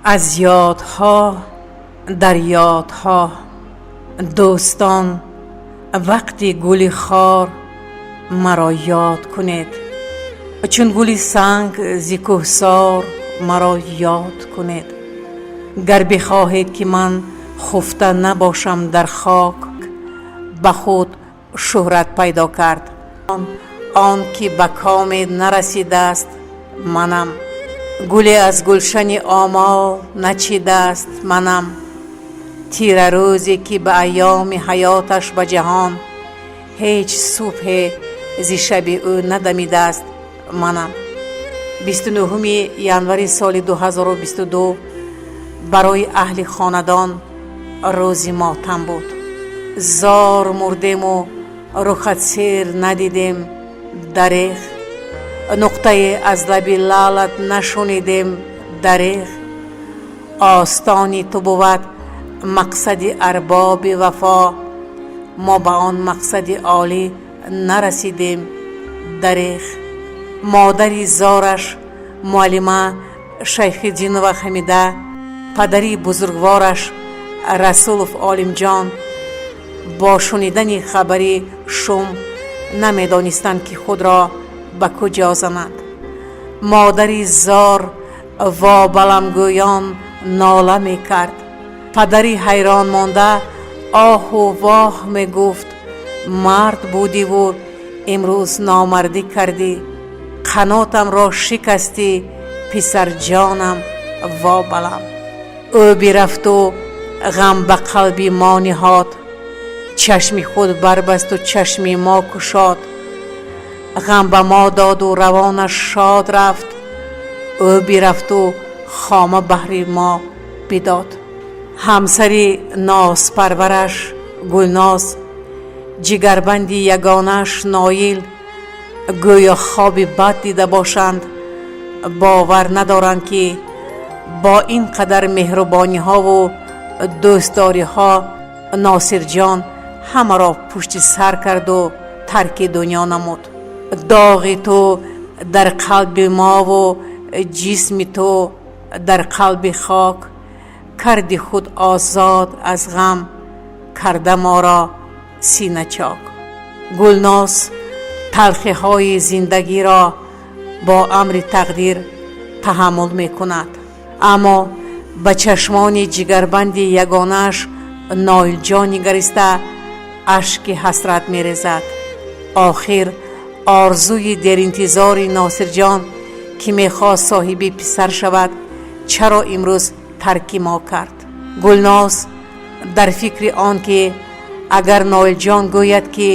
Аз ёдҳо дар ёдҳо. Дӯстон, вақти гули хор маро ёд кунед, чун гули санг зи кӯҳсор маро ёд кунед. Гар бихоҳед, ки ман хуфта набошам дар хок, ба худ шӯҳрат пайдо кард. Он ки ба коме нарасидааст, манам. Гуле аз гулшани омол начидааст, манам. Тирарӯзе ки ба айёми ҳаёташ ба ҷаҳон ҳеҷ субҳе зи шаби ӯ надамидааст, манам. 29 январи соли 2022 барои аҳли хонадон рӯзи мотам буд. Зор мурдему рухат сер надидем, дареғ. Нуқтае аз лаби лаълат нашунидем, дареғ. Остони ту бувад мақсади арбоби вафо, мо ба он мақсади олӣ нарасидем, дареғ. Модари зораш муаллима Шайхиддинова Ҳамида, падари бузургвораш Расулов Олимҷон бо шунидани хабари шум намедонистанд, ки худро ба куҷо зананд. Модари зор вобаламгӯён нола мекард. Падари ҳайрон монда оҳу воҳ мегуфт: мард будиву имрӯз номардӣ кардӣ, қанотамро шикастӣ, писарҷонам, вобалам. Ӯ бирафту ғам ба қалби мо ниҳод, чашми худ барбасту чашми мо кушод. Ғам ба мо доду равонаш шод рафт, ӯ бирафту хома баҳри мо бидод. Ҳамсари нозпарвараш Гулноз, ҷигарбанди ягонааш Ноил гӯё хоби бад дида бошанд, бовар надоранд, ки бо ин қадар меҳрубониҳову дӯстдориҳо Носирҷон ҳамаро пушти сар карду тарки дунё намуд. Доғи ту дар қалби мову ҷисми ту дар қалби хок, карди худ озод аз ғам, карда моро синачок. Гулноз талхиҳои зиндагиро бо амри тақдир таҳаммул мекунад, аммо ба чашмони ҷигарбанди ягонааш Ноилҷон нигариста ашки ҳасрат мерезад. Охир орзуи деринтизори Носирҷон, ки мехост соҳиби писар шавад, чаро имрӯз тарки мо кард? Гулноз дар фикри он ки агар Ноилҷон гӯяд, ки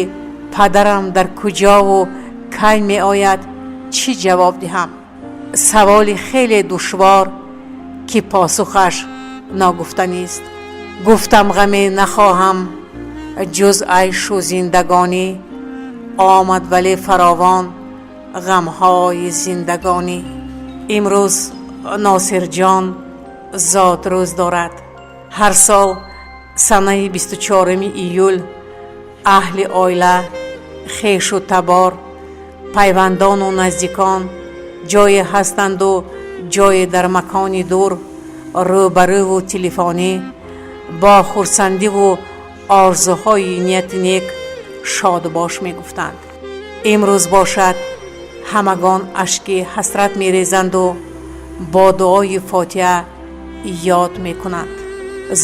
падарам дар куҷову кай меояд, чӣ ҷавоб диҳам? Саволи хеле душвор, ки посухаш ногуфтанист. Гуфтам ғаме нахоҳам ҷуз айшу зиндагонӣ, омад вале фаровон ғамҳои зиндагонӣ. Имрӯз Носирҷон зодрӯз дорад. Ҳар сол санаи 24 июл аҳли оила, хешу табор, пайвандону наздикон ҷое ҳастанду ҷое дар макони дур, рӯбарӯву телефонӣ бо хурсандиву орзуҳои нияти нек шодубош мегуфтанд. Имрӯз бошад, ҳамагон ашки ҳасрат мерезанду бо дуои фотиҳа ёд мекунанд.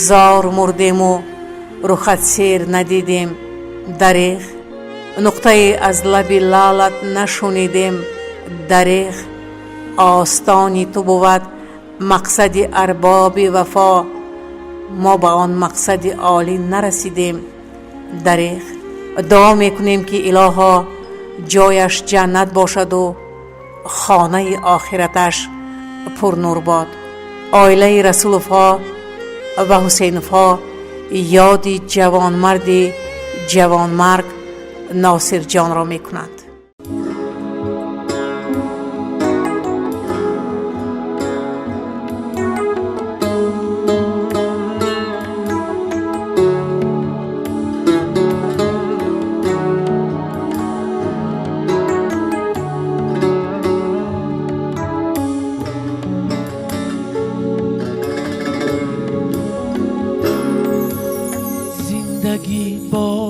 Зор мурдему рухат сер надидем, дареғ. Нуқтае аз лаби лаълат нашунидем, дареғ. Остони ту бувад мақсади арбоби вафо, мо ба он мақсади олӣ нарасидем, дареғ. Дуо мекунем, ки илоҳо ҷояш ҷаннат бошаду хонаи охираташ пурнур бод. Оилаи Расуловҳо ва Ҳусейновҳо ёди ҷавонмарди ҷавонмарг Носирҷонро мекунанд.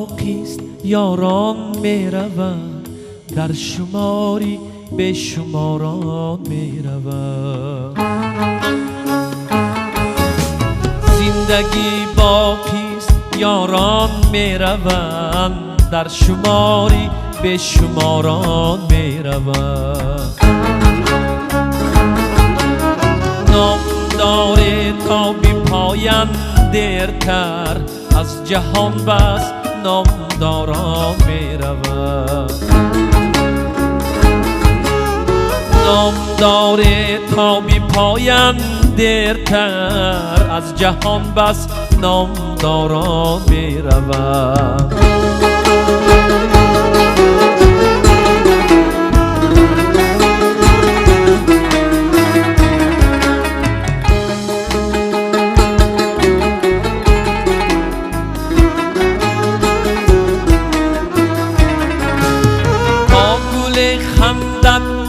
боқист, ёрон мераванд, дар шумори бешуморон мераванд. Зиндагӣ боқист, ёрон мераванд, дар шумори бешуморон мераванд. Ном доре то бипоян дертар, аз ҷаҳон бас номдорон мераванд. Ном доре то бипоян дертар, аз ҷаҳон бас номдорон мераванд.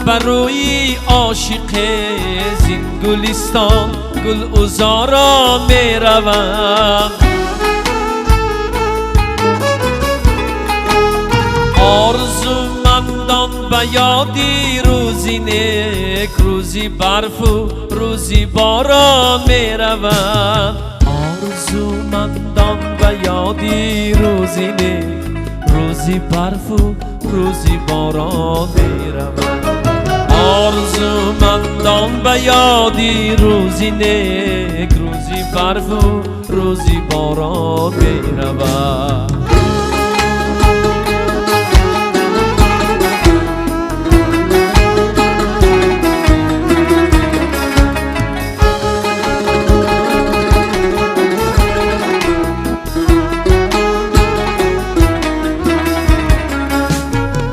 Барои ошиқе зин гулистон гул узорон мераванд. Орзумандон ба ёди рӯзи нек, рӯзи барфу рӯзи борон мераванд. Орзумандон ба ёди рӯзи нек, рӯзи барфу рӯзи борон мераванд. Орзумандон ба ёди рӯзи нек, рӯзи барфу рӯзи борон мераванд.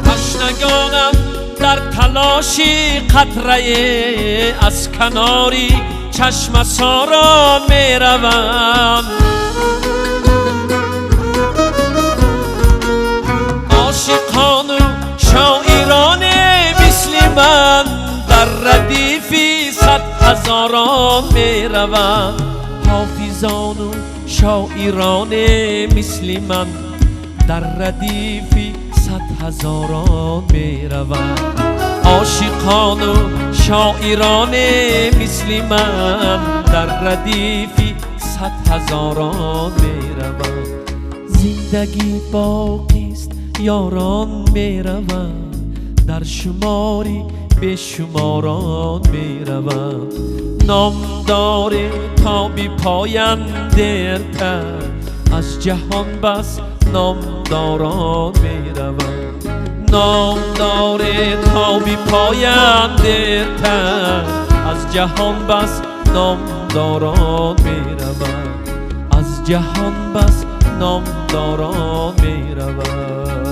Ташнагонам дар талоши қатрае аз канори чашмасорон мераванд. Ошиқону шоироне мисли ман дар радифи сад ҳазорон мераванд. Ҳофизону шоироне мисли ман дар радифи сад ҳазорон мераванд. Ошиқону шоироне мисли ман дар радифи сад ҳазорон мераванд. Зиндагӣ боқист, ёрон мераванд, дар шумори бешуморон мераванд. Ном доре то бипоян дертар, аз ҷаҳон бас номдорон мераванд. Ном доре то бипоян дертар, аз ҷаҳон бас номдорон мераванд. Аз ҷаҳон бас номдорон мераванд.